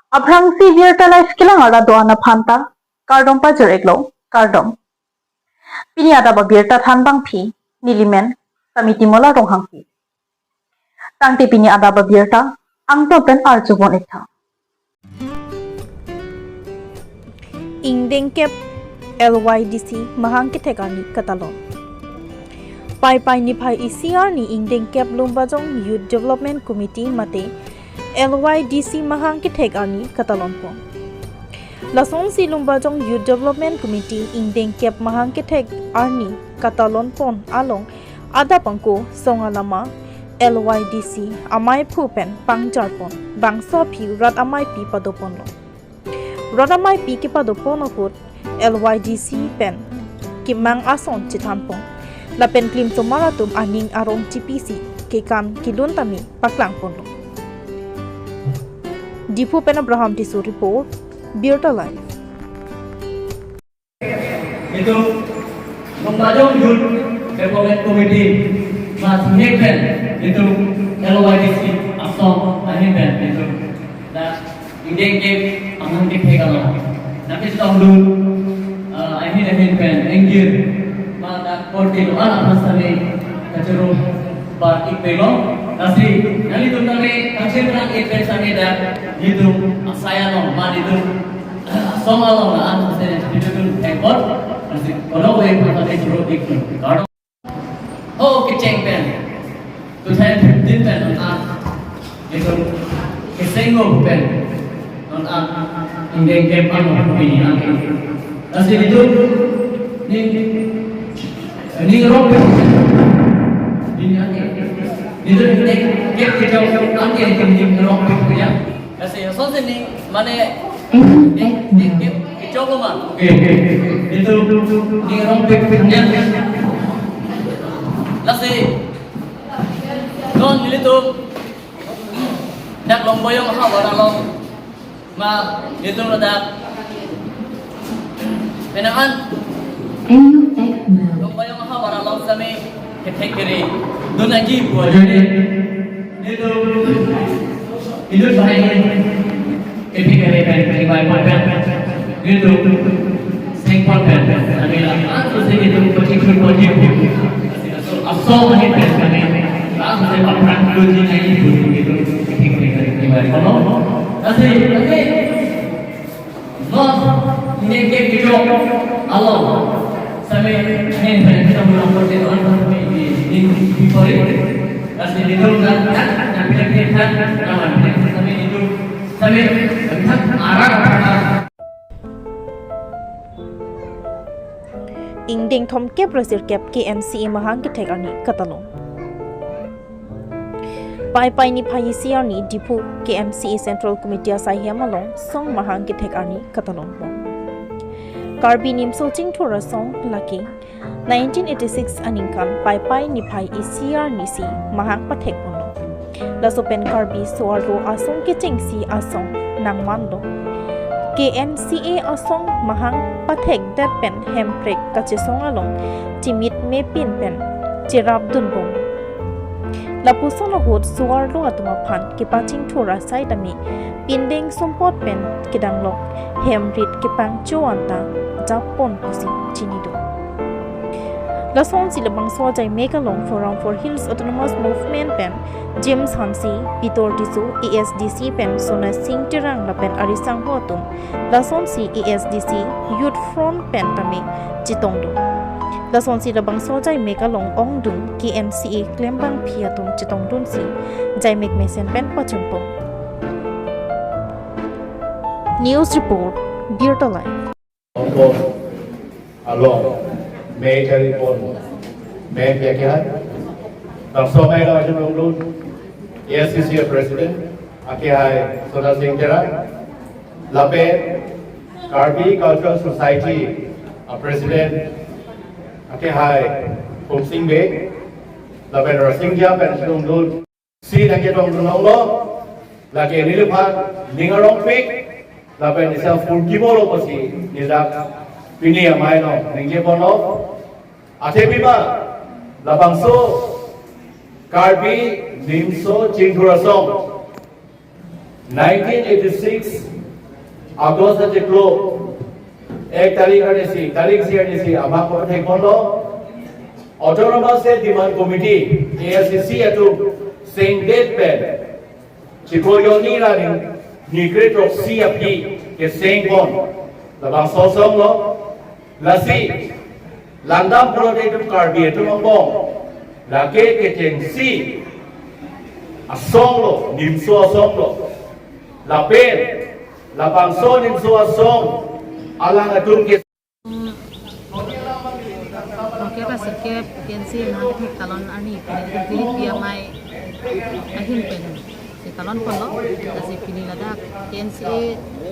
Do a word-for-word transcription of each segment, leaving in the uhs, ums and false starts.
Aphrangsi Birta Live kelang arta do-an aphan ta kardom pajir-iklo, kardom. Pini adap abirta thanbangpi nelimen Samiti Mola Ronghangpi. Tangte pini adap abirta angton pen arjupon-iktha. Ingdeng kep L Y D C mahang kethek arni katalon. Paipai niphai isi arni ingdeng kep Lumbajong Youth Development Committee mate L Y D C mahang kethek arni katalonpon. Lasonsi Lumbajong Youth Development Committee ingdeng kep mahang kethek arni katalonpon along adap angko song alama L Y D C amaiphu pen pangjarpon, bangso aphi rat amaipi padoponlo. Rat amaipi kepadopon ahut L Y D C pen kemang ason chethanpon. Lapen klimsomar atum aning arong chipisi kekan kelun tame paklangponlo. Diphu pen Abraham Tisso report, Birta Live. Itum Lumbajong Youth Development Committee mas pen itum L Y D C asong ahin pen itum dak ingdeng kep amahang kethek along nangkachetongdun, eh, ahin ahin pen ingjir ma dak korte do-an aphan sitame kachoro bar-ik pelo. Lasi nanglitum tame kachetong-ik pen sitame dak nelitum asai along ma nelitum asong along la-an sitame nelitum thekpon. Lasi kono koi aphan sitame choro-ik pelo. Kardom. Ho kecheng pen, two thousand fifteen pen non an, itum keseng ho pen non an ingdeng kep along pini an. Lasi itum ning, ning rong pini an. Itum ingdeng kep kejok an ke itum ning rong pini ya. Lasi lasonsi ning mane ning, ning, ning kejok lo ma. Oke, oke. Itum ning rong pini an. Lasi non nelitum dak Lumbajong ahavar along ma nelitum ladak penang an Lumbajong ahavar along sitame kethek kere dun nangji pu ajoine nelitum inut banghini kethek kere pen kethek bai pon pen nelitum sengpon pen pen ane la-an sose nelitum pachingthurpon ji pu. Asong ahin pen pen la-an sose aphrang dunji nangji pu nelitum kethek kere kethek bai pon lo. Lasi, lasi non ingdeng kep kejok along sitame ahin pen kita pulang korte do-an sitame di, di, di pori. Lasi nelitum dan, dan, dan pindah-pindah, dan, dan, dan, sitame nelitum sitame arak, arak. Ingdeng thomkep ra sirkep K M C A mahang kethek arni katalon. Paipai niphai isi arni Diphu K M C A Central Committee asaihem along song mahang kethek arni katalonpon. Karbi Nimso Chingthur Asong lake nineteen eighty-six aningkan Paipai niphai isi arni si mahang pathekponlo. Laso pen Karbi so-arlo asong kechengsi asong nangmanlo. K M C A asong mahang pathekdet pen Hemprek kachesong along chimit mepin pen cherapdunbom. Lapuson ahut so-arlo atum aphan kepachingthur asai tame pindeng sumpot pen kedanglok hemrit kepangcho anta jappon pusi chinidun. Lasonsi labangso ajaimek along Forum for Hills Autonomous Movement pen James Hanse, Peter Tisso, A S D C pen Sona Singh Terang lapen ari sangho atum, lasonsi A S D C Youth Front pen tame chetongdun. Lasonsi labangso ajaimek along ongdung K M C A klembangpi atum chetongdunsi jaimek mesen pen pachunpon. News report, Birta Live. Hong Kong along mei kari pon mei pia kehai. Laso amei along ajun longdun A S D C President akehai Sona Singh Terang, lapen Karbi Cultural Society a President akehai Pumsing Bey, lapen Rasinja pen ajun longdun. Si nangketongdun longlo, lake neliphan ning arongpik, lapen neliphan purkimo lo pusi neli dak pini amei along ningjeponlo. Athe pima, labangso Karbi Nimso Chingthur Asong nineteen eighty-six August achiklo ek tarik arnisi, tarik isi arnisi, abang ko thek ponlo. Autonomous State Demand Committee, A S D C atum sengdet pen, chiklo jonni ra ni, ni kre throksi aphi keseng pon, labangso asong lo. Lasi langdam pulote itum Karbi atum angbong lake kechengsi asong lo, nimso asong lo. Lapen labangso nimso asong alang atum ke Rongkep ra sirkep K N C A nangkethek talon arni pini diri P M I ahin pen si talon ponlo, lasi pini ladak K N C A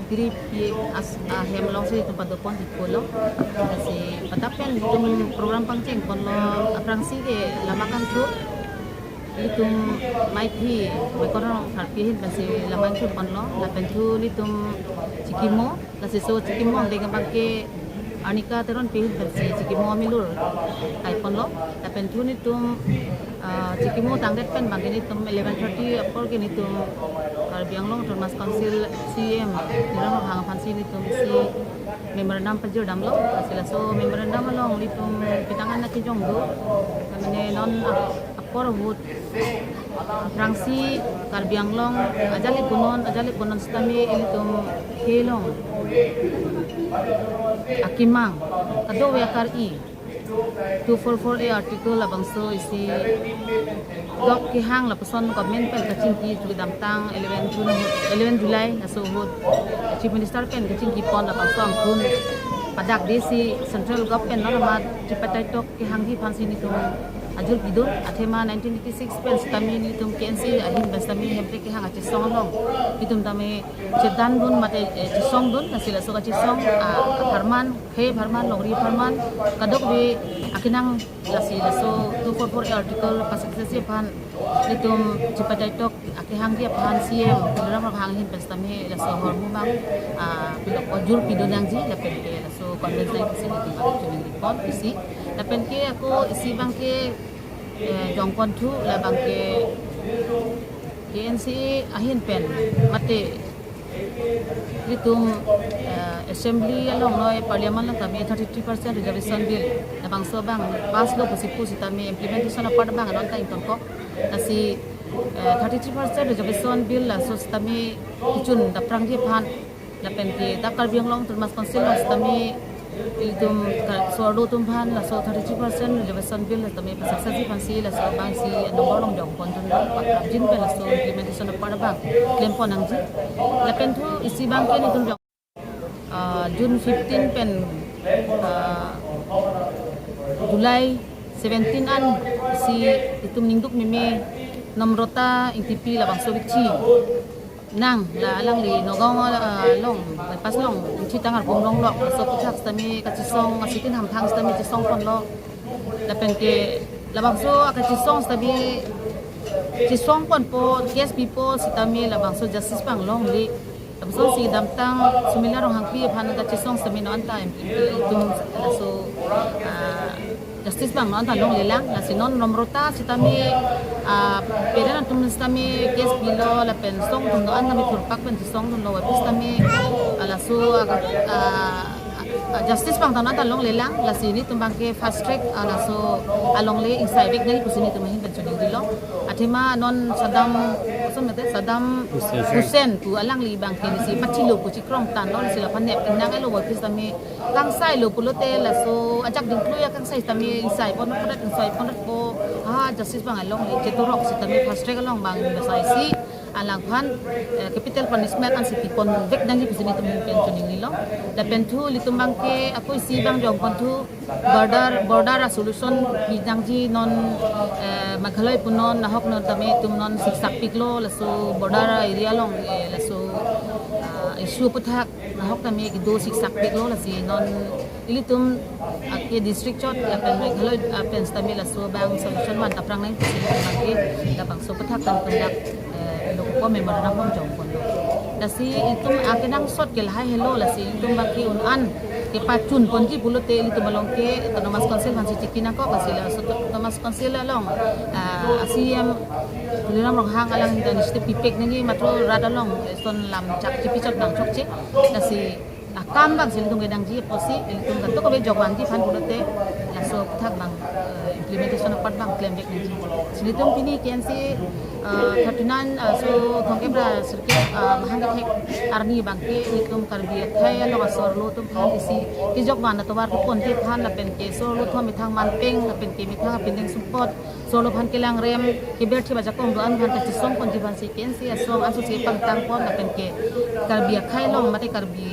diri P as ahem alongsi itum padopon ipulo, lasi patap pen itum program pangcheng ponlo, aphrangsi ke lama kangthu itum maithi, maikorong tharpi ahin pensi lama kangthu ponlo, lapen thu itum chikimo, lasi laso chikimo angdeng abangke Arnika Teronpi ahin pensi chikimo amilur kai ponlo. Lapen thu itum, ah, chikimo tangdet pen abangke itum eleven thirty apor ke itum Karbi Anglong Autonomous Council C E M Tuliram Ronghang aphansi itum isi memorandum pajir damlo. Lasi laso memorandum along itum pitang an nangkejong do. Mane non ap-, apor ahut aphrangsi Karbi Anglong ajali punon, ajali punon sitame ilitum helong akemang, kadokave akar-i, two four four A article labangso isi dok kehang lapuson government pen kachingki kedamtang eleven June ahut, eleven July laso ahut Chief Minister pen kachingki pon labangso angkun padakdesi central government non amat chepataitok kehangji aphansi itum ajul pidun. Athema nineteen eighty-six pen sitame itum K N C A ahin pen sitame Hemprek kehang achesong along itum tame chedandun mate, eh, chesongdun, lasi laso kachesong, ah, apharman, khei apharman, longri apharman, kadokave akenang, lasi laso two four four A article pa-success aphan itum chepataitok akehangji aphan C E M Tuliram Ronghang ahin pen sitame laso ahormu abang, ah, pilok ajul pidun nangji lapen ke laso convince nangji pusi itum abang chuning report isi. Lapen ke ako isi abangke, eh, jongpon thu labangke K N C A ahin pen mate itum, eh, assembly along noi, parliament along tame thirty-three percent reservation bill labangso abang pass lo pusi pu sitame implementation apart abang non ta ingtonkok. Lasi, eh, thirty-three percent reservation bill laso sitame ichun daprangji aphan lapen ke dak Karbi Anglong Autonomous Council along sitame itum ka-, so-arlo atum aphan laso thirty-three percent reservation bill sitame pa-success ji aphansi laso abangsi number along jongpon dun, paprapjin pen laso implementation apart abang klempon nangji. Lapen thu isi abangke itum jong, ah, June fifteen pen, ah, July seventeen an si itum ningduk meme Nomrota Ingtipi labangso bithi nang, la alangli Nagaon, ah, along, bypass along, ingthitang arpum longlok, laso aphuthak sitame kachesong, asitin hamphang sitame chesong ponlo. Lapen ke labangso akachesong sitame chesong ponpo, case pipo sitame labangso justice abang longle. Labangso si damtang Sumila Ronghangpi aphan kachesong sitame non anta itum laso, ah, justice abang non anta longlelang, lasi non Nomrota sitame, ah, parent atum sitame case pilo lapen song atum non anta mithurpak pen chesongdunlo, wapis sitame, ah, laso, ah, ah, justice abang non anta longlelang, lasi nelitum abangke fast track, ah, laso alongle ingsai vek nangji pusi nelitum ahin pen chuning rilo. Athema non Saddam, koson mate Saddam Hussein. Hussein pu alangli abangke nisi pathilo pu chikrong tan non si laphan nep nang elo, wapis sitame kangsai lo pulote laso ajak dingklui akangsai sitame ingsai pon pon ingsai pon po, ha justice abang alongle chetorok sitame fast track along abang ingsai si alangphan, eh, capital punishment ansi pipon vek nangji pusi nelitum ahin pen chuning rilo. Lapen thu ilitum abangke ako isi abang jongpon thu border, border a-solution pi nangji non, eh, Meghalaya punon nahok non tame itum non siksak piklo laso border area along, eh, laso, ah, issue aphuthak nahok tame kedo siksak piklo, lasi non ilitum, ah, ke district chot lapen Meghalaya, ah, pen sitame laso abang solution van daprang nangji pusi itum abangke labangso aphuthak tame itum dak, eh, lokopo memorandum jongponlo. Lasi itum akenangsot ke lahai helo, lasi itum abangke un-an Kepachun ponji pulote ilitum along ke Autonomous Council aphansi chiki nangkok, lasi laso Autonomous Council along, ah, C E M Tuliram Ronghang alang initiative pipek nangji, matro rat along eson lam chak chipi chot bang chokche, lasi akam bangsi ilitum kedangji apotsi ilitum kadokave jokvanji aphan pulote laso aputhak bang, eh, implementation apart bang klemvek nangji. Si ilitum pini K N C A, eh, thirty-nine, eh, so thomkep ra sirkep, eh, mahang kethek arni abangke ilitum Karbi akhei along asor lo atum aphan isi kejokvan atovar keponji aphan lapen ke sor lo atum methang manpeng lapen ke methang apindeng sumpot, sor lo aphan kelang rem, keber thip ajakong do-an aphan kachesong ponji aphansi K N C A asong anso si pangtang pon lapen ke Karbi akhei along mate Karbi,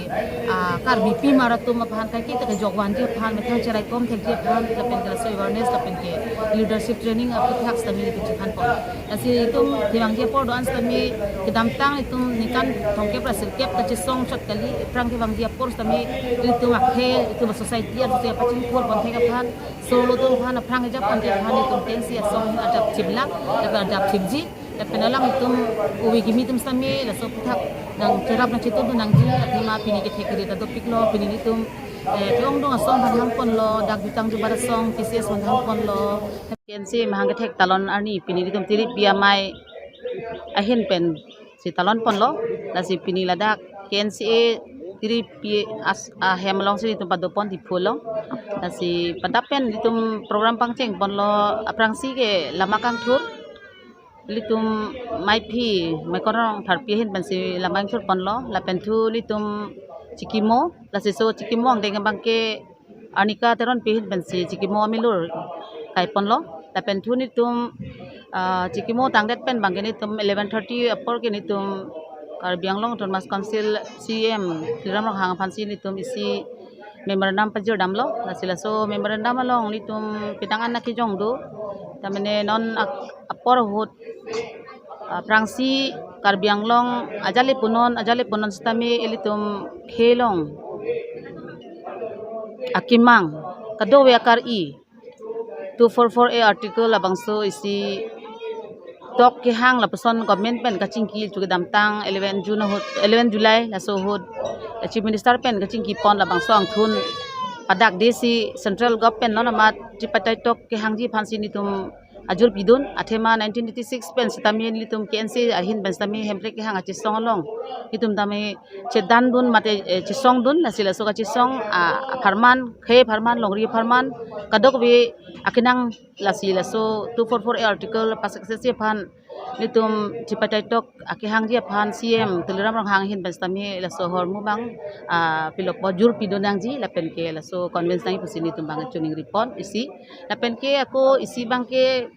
ah, Karbi pimar atum aphan kaike ta kejokvanji aphan, methang cheraikom thekji aphan lapen ke laso awareness lapen ke leadership training aputhak sitame ilitum chephan pon. Lasi ilitum kevangji apor do-an sitame kedamtang ilitum ningkan thomkep ra sirkep kachesong chot kali, aphrang kevangji apor sitame ilitum akhei, ilitum society anso si pachingthur pon thek aphan, sor lo atum aphan aphrang kejap ponji aphan ilitum K N C A asong adap chimlang, lapen adap chimji, lapen alang ilitum ove kimi atum sitame laso aputhak nangcherap nangchetun nangji, athema pini kethek kere ta dopiklo, pini ilitum, eh, ke-ongdung asong aphan hang ponlo, dak jutang jubat asong, K C S aphan hang ponlo. K N C A mahang kethek talon arni pini ilitum tiripi amei ahin pensi talon ponlo, lasi pini ladak K N C A tiripi as-, ahem alongsi ilitum padopon Diphu along, lasi padap pen ilitum program pangcheng ponlo, aphrangsi ke lama kangthur, ilitum meiphi, Meikorong Tharpi ahin pensi lama ingthur ponlo, lapen thu ilitum chikimo, lasi so chikimo angdeng abangke Arnika Teronpi ahin pensi chikimo amilur kai ponlo, lapen thu nelitum, ah, chikimo tangdet pen abangke nelitum eleven thirty apor ke nelitum Karbi Anglong Autonomous Council C E M Tuliram Ronghang aphansi nelitum isi memorandum pajir damlo, lasi laso memorandum along nelitum penang an akejong do, tamane non ak-, apor ahut, ah, aphrangsi Karbi Anglong ajali punon, ajali punon sitame ilitum khei along akemang, kadokave akar-i, two four four A article labangso isi tok kehang lapuson government pen kachingki chu kedamtang eleven June ahut, eleven July laso ahut Chief Minister pen kachingki pon labangso angthun padakde si central government non amat chepatai tok kehangji aphansi nelitum ajur pidun, athema nineteen eighty-six pen sitame nelitum K N C A ahin pen sitame Hemprek kehang achesong along nelitum tame chedandun mate, eh, chesongdun, lasi laso kachesong, ah, apharman, khei apharman, longri apharman, kadokave akenang, lasi laso two four four A article pa-success-ji aphan nelitum chepatai tok akehangji aphan C E M Tuliram Ronghang ahin pen sitame laso ahormu abang, ah, pilokpo, jur pidun nangji lapen ke laso convince nangji pusi nelitum abang choningri pon isi, lapen ke ako isi abangke,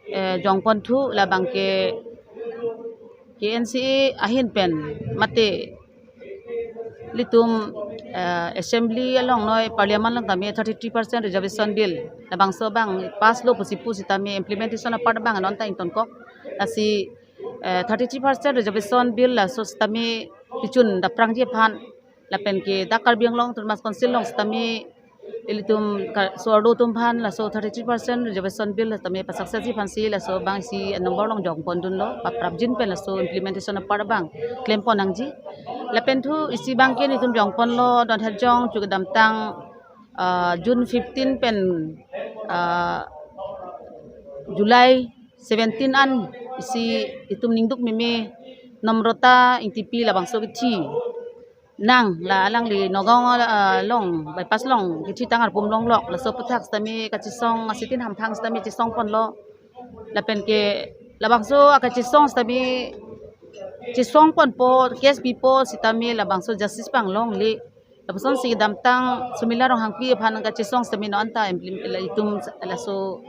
eh, jongpon thu labangke K N C A ahin pen mate ilitum, eh, assembly along noi parliament along tame thirty-three percent reservation bill labangso abang pass lo pusi pu sitame implementation apart abang non ta ingtonkok, lasi, eh, thirty-three percent reservation bill laso sitame pichun dapprangji aphan lapen ke dak Karbi Anglong Autonomous Council along sitame ilitum ka-, so-arlo atum aphan laso thirty-three percent reservation bill tame pa-success-ji aphansi laso abang isi number along jongpondunlo, paprapjin pen laso implementation apart abang klempon nangji. Lapen thu isi abangke nelitum jongponlo, don herjong chu kedamtang, ah, June fifteen pen, ah, July seventeen an isi itum ningduk meme Nomrota Ingtipi labangso kethi nang, la alangli Nagaon, ah, along, bypass along kethi tang arpum longlok, laso aputhak sitame kachesong asitin hamphang sitame chesongponlo, lapen ke labangso akachesong sitame chesongponpo, case pipo sitame labangso justice panglongle. Lapuson si kedamtang Sumila Ronghangpi aphan kachesong sitame non anta implim-, la itum laso,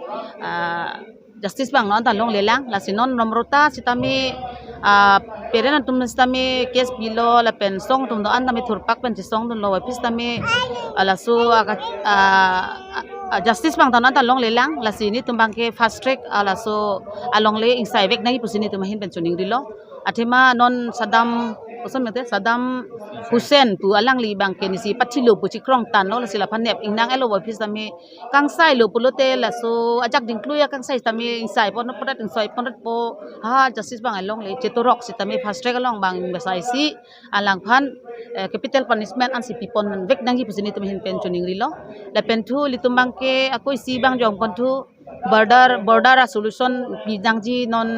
ah, justice abang non anta longlelang, lasi non Nomrota sitame, ah, parent atum sitame case pilo lapen song atum do-an tame thurpak pen chesongdunlo, wapis tame, ah, laso, ah, ka-, ah, ah, justice abang ta non anta longlelang, lasi nelitum abangke fast track, ah, laso alongle ingsaivek nangji pusi nelitum ahin pen choningrilo. Athema non sadam Koson mete Saddam Hussein pu alangli abangke nisi pathilo pu chikrong tanlo, lasi laphan nep ingnang elo office tame kangsai lo pulote laso ajak dingklui akangsai tame ingsai pon purat ingsai pon po ha justice abang along le chetorok sitame fast track along abang besai si alangphan, eh, capital punishment ansi pipon vek nangji pusi nelitum ahin pen chuning rilo. Lapen thu ilitum abangke ako isi abang jongpon thu border, border a solution pi nangji non,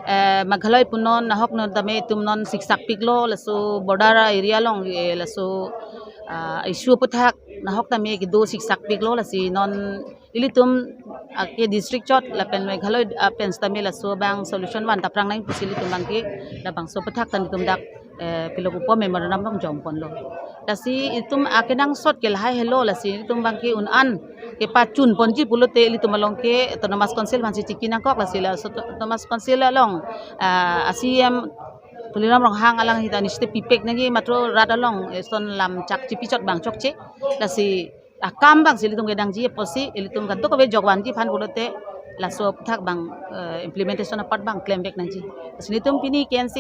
eh, Meghalaya punon nahok non tame itum non siksak piklo laso border area along, eh, laso, ah, issue aputhak nahok tame kedo siksak piklo lasi non ilitum, ah, ke district chot lapen Meghalaya, ah, pen sitame laso abang solution van ta prang nang pusi ilitum abangke labangso aputhak ta nelitum dak, eh, pilok upo memorandum along jongponlo. Lasi itum akenangsot ke lahai helo lasi itum abangke un-an kepachun ponji pulote ilitum along ke Autonomous Council aphansi chiki nangkok lasi laso Autonomous Council along, ah, a C E M Tuliram Ronghang alang hita niste pipek nangji matro rat along, eh, son lam chak chipi chot abang chokche. Lasi akam abangsi ilitum kedangji apotsi ilitum kadokave jokvanji aphan pulote laso aputhak abang, eh, implementation apart abang klem vek nangji. Lasi nelitum pini K N C,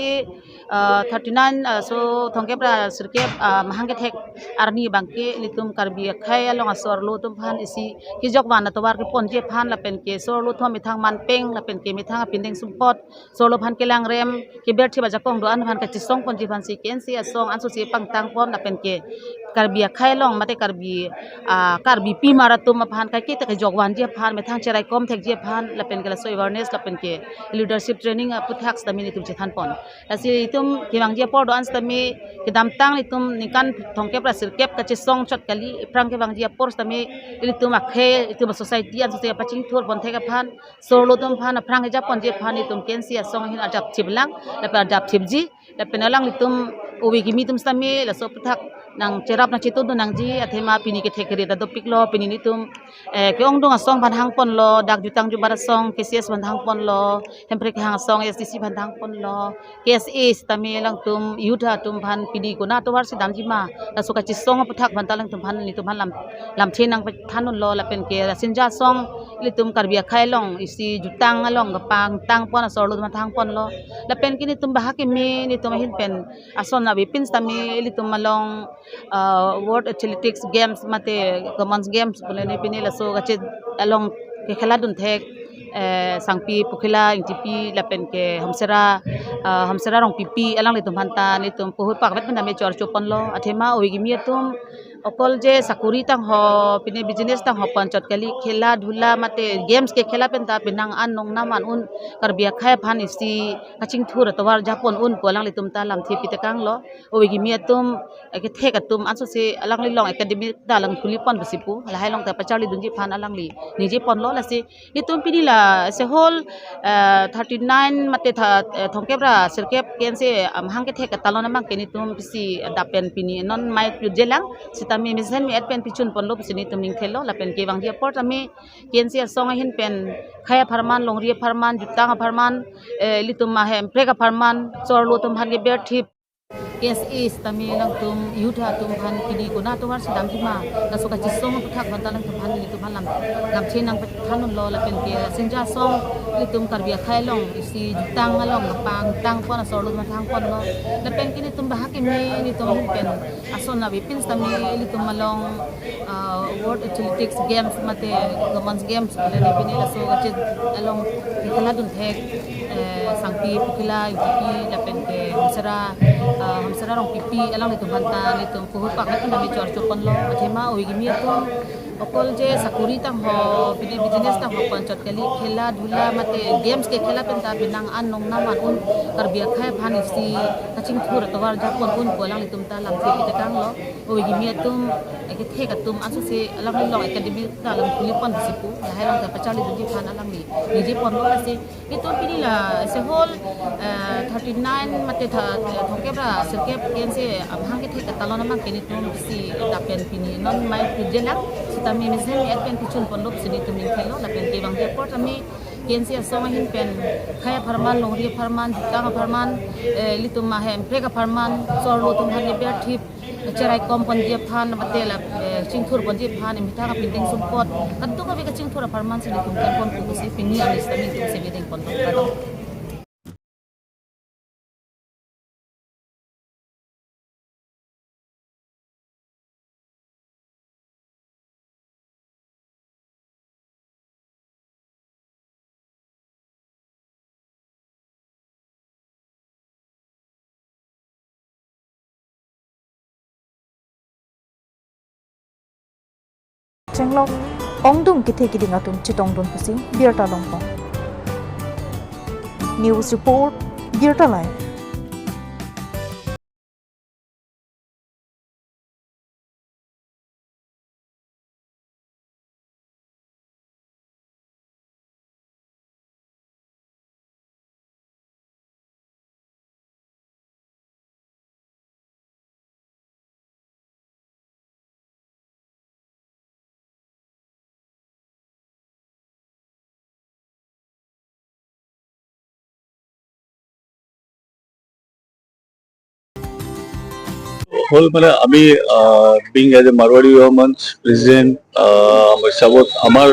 eh, thirty nine, eh, so thomkep ra sirkep, eh, mahang kethek arni abangke ilitum Karbi akhei along aso arlo atum aphan isi kejokvan atovar keponji aphan lapen ke so arlo atum amethang manpeng lapen ke methang apindeng sumpot so arlo aphan kelangrem keber thip ajakong do-an aphan kachesong ponji aphansi K N C asong ansose pangtang pon lapen ke Karbi akhei along mate Karbi, ah, Karbi pimar atum aphan kaike ta kejokvanji aphan methang cheraikom thekji aphan lapen ke laso awareness lapen ke leadership training aputhak sitame nelitum chethan pon. Lasi itum kevangji apor do-an sitame kedamtang itum ningkan thomkep ra sirkep kachesong chot kali, aphrang kevangji apor sitame ilitum akhei itum society ansose pachingthur pon thek aphan so arlo atum aphan aphrang keja ponji aphan itum K N C asong ahin ajap thip lang lapen ajap thipji lapen alanglitum ove kimi atum sitame laso aputhak nangcherap nangchetun dun nangji athema pini kethek kere ta dopiklo pini nelitum, eh, ke-ongdung asong aphan hangponlo, dak jutang jubat asong K C S aphan hangponlo, Hemprek kehang asong A S D C aphan hangponlo, K S A sitame alangtum youth atum aphan pini konat atovarsi damji ma laso kachesong aputhak aphan ta alangtum aphan nelitum aphan lam lamthe nangpethan unlo lapen ke Rasinja asong ilitum Karbi akhei along isi jutang along kepangtang pon aso arlo atum aphan hangponlo lapen ke nelitum bahak keme nelitum ahin pen ason avepin sitame ilitum along, ah, World Athletics Games mate Commons Games pulene pini laso kache along kekhela dun thek, eh, Sangpi Pokhila Ingtipi lapen ke Hamsera, ah, Hamsera Rongpipi alanglitum aphan ta nelitum puhui pakvet pen tame chor choponlo athema ove kimi atum okol je sakuri tangho pine business tangho pon chot kali khela dhula mate games kekhela pen ta penang an nong nam an un Karbi akhei aphan isi kachingthur atovar japon un pu alanglitum ta lamthe pitekanglo. Ove kimi atum, eh, kethek atum ansose alangli along academy ta alang khuli pon pusi pu lahai along ta pacharli dunji aphan alangli ningje ponlo lasi nelitum pini la as a whole, eh, thirty nine mate tha, eh, thomkep ra sirkep K N C amahang kethek katalon abangke nelitum pisi adap pen pini non mai put jelang sitame mesen me et pen pichun ponlo pusi nelitum ningthelo lapen kevangji apor tame K N C asong ahin pen khei apharman, longri apharman, jutang apharman, eh, ilitum ahem prek apharman, so arlo atum aphan keber thip, K S A sitame alangtum youth atum aphan pini konat atovarsi damji ma laso kachesong aputhak aphan ta alangtum aphan nelitum aphan lam lamthe nangpethan unlo lapen ke Rasinja asong ilitum Karbi akhei along isi jutang along kepangtang pon aso arlo atum aphan hangponlo lapen ke nelitum bahak keme nelitum ahin pen ason avepin sitame ilitum along, ah, World Athletics Games mate Commons Games pulene pini laso kache along kekhela dun thek, eh, Sangpi Pokhila Ingtipi lapen ke Hamsera, ah, Hamsera Rongpipi alanglitum aphan ta nelitum puhui pakvet pen tame chor choponlo athema ove kimi atum okol je sakuri tangho pine business tangho pon chot kali khela dhula mate games kekhela pen ta penang an nong nam an un Karbi akhei aphan isi kachingthur atovar japon un pu alanglitum ta lamthe pitekanglo. Ove kimi atum, eh, kethek atum ansose alangli along academy ta alang khuli pon pusi pu lahai along ta pacharli dunji aphan alangli ningje ponlo lasi nelitum pini la as a whole, eh, thirty nine mate tha, eh, thomkep ra sirkep K N C amahang kethek katalon abangke nelitum pisi adap pen pini non mai put jelang sitame mesen me et pen pichun ponlo pusi nelitum ningthelo lapen kevangji apor tame K N C asong ahin pen khei apharman, longri apharman, jutang apharman, eh, ilitum ahem prek apharman, so arlo atum aphan keber thip, cheraikom ponji aphan, mate la, eh, chingthur ponji aphan, emethang apindeng sumpot, kadokave kachingthur apharman si nelitum klem pon pusi pini arni sitame nelitum si bideng pon. chenglok, ongdung kethe keding atum chetongdun pusi birta longpon. News report, Birta Live. হ'ল মানে আমি being as a Marwari য়ুথ মঞ্চ প্ৰেচিডেণ্ট, আমাৰ হিচাপত আমাৰ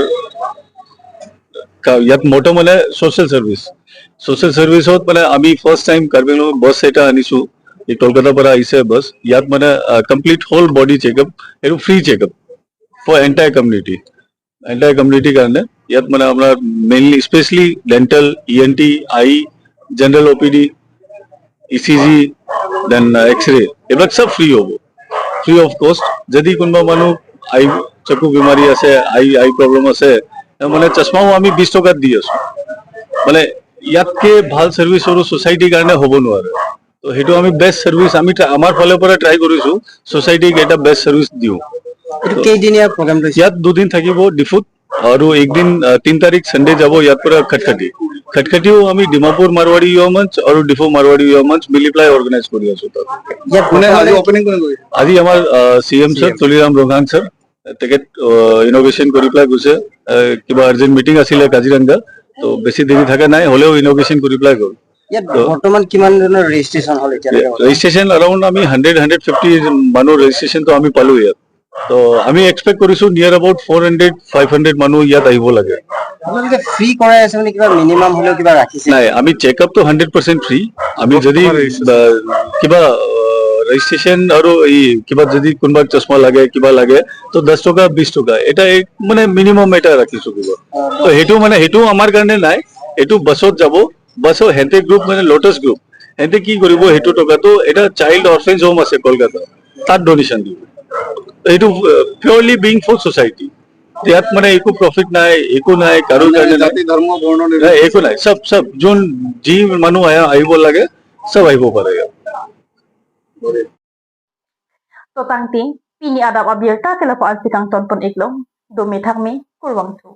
কা- ইয়াত মটো মানে ছ'চিয়েল চাৰ্ভিচ, ছ'চিয়েল চাৰ্ভিচত মানে আমি ফাৰ্ষ্ট টাইম কাৰ্বি আংলঙত বাছ এটা আনিছো। এই কলকাতাৰ পৰা আহিছে বাছ। ইয়াত মানে কমপ্লিট হ'ল বডি চেকআপ, এইটো free checkup for entire community, entire কমিউনিটিৰ কাৰণে। ইয়াত মানে আপোনাৰ mainly specially dental, E N T, eye, general O' P D, E C G, then X ray, এইবিলাক চব ফ্ৰী হ'ব, ফ্ৰী অফ কষ্ট। যদি কোনোবা মানুহ আই চকু বেমাৰী আছে, আই আই প্ৰব্লেম আছে, মানে চশমাও আমি বিশ টকাত দি আছো। মানে ইয়াতকে ভাল চাৰ্ভিচ সৰু ছ'চাইটিৰ কাৰণে হ'ব নোৱাৰে। তো সেইটো আমি বেষ্ট চাৰ্ভিচ আমি ট্ৰা- আমাৰ ফালৰ পৰা ট্ৰাই কৰিছো, ছ'চাইটিক এটা বেষ্ট চাৰ্ভিচ দিওঁ। এইটো কেইদিনীয়া প্ৰগ্ৰাম লৈছে? ইয়াত দুদিন থাকিব ডিফুত, আৰু একদিন আহ, তিন তাৰিখ ছানডে যাব ইয়াৰ পৰা খটখটি। খটখটিও আমি ডিমাপুৰ মাৰৱাৰী য়ুথ মঞ্চ আৰু ডিফু মাৰৱাৰী য়ুথ মঞ্চ মিলি পেলাই অৰ্গেনাইজ কৰি আছো তাত। ইয়াত কোনে আজি বৰ্তমানে অপেনিং কোনে কৰিছে? আজি আমাৰ C M sir, C M. Tuliram Ronghang sir, তেখেত ইনগ্ৰেশ্যন কৰি পেলাই গৈছে। আহ, কিবা আৰ্জেণ্ট মিটিং আছিলে কাজিৰঙা, তো বেছি দেৰি থকা নাই, হ'লেও ইনগ্ৰেশ্যন কৰি পেলাই গ'ল। ইয়াত তো বৰ্তমান কিমান জনৰ ৰেজিষ্ট্ৰেশ্যন হ'ল এতিয়ালৈকে? ৰেজিষ্ট্ৰেশ্যন এৰাউণ্ড আমি হাণ্ড্ৰেড, হাণ্ড্ৰেড ফিফটি মানুহ ৰেজিষ্ট্ৰেশ্যনটো আমি পালো ইয়াত। তো আমি এক্সপেক্ট কৰিছো near about four hundred, five hundred মানুহ ইয়াত আহিব লাগে। আপোনালোকে ফ্ৰী কৰাই আছে মানে কিবা মিনিমাম হ'লেও কিবা ৰাখিছে? নাই, আমি চেকআপটো হাণ্ড্ৰেড পাৰ্চেণ্ট ফ্ৰী। আমি যদি, আহ, কিবা ৰেজিষ্ট্ৰেশ্যন আৰু এই কিবা যদি কোনোবা চশমা লাগে, কিবা লাগে, তো দহ টকা, বিশ টকা, এটা এক মানে মিনিমাম এটা ৰাখিছো কিবা। তো সেইটো মানে সেইটো আমাৰ কাৰণে নাই, এইটো বাছত যাব। বাছৰ হেঁতে গ্ৰুপ মানে লোটাছ গ্ৰুপ, হেঁতে কি কৰিব, সেইটো টকাটো এটা চাইল্ড অৰফেন্স হোম আছে কলকাতা, তাত ডনেশ্যন দিব। এইটো পিয়ৰলি বিং ফৰ ছ'চাইটি। ইয়াত মানে একো প্ৰফিট নাই, একো নাই, কাৰো মানে কাৰণে নাই। জাতি, ধৰ্ম, বৰ্ণ নাই, নিৰ্বিশেষে একো নাই। চব চব যোন যি মানুহ আহে, আহিব লাগে, চব আহিব পাৰে ইয়াত। To tangte pini adap abirta ke lapu-an si kangtonpon iklo, dome thakme, kurvangthu.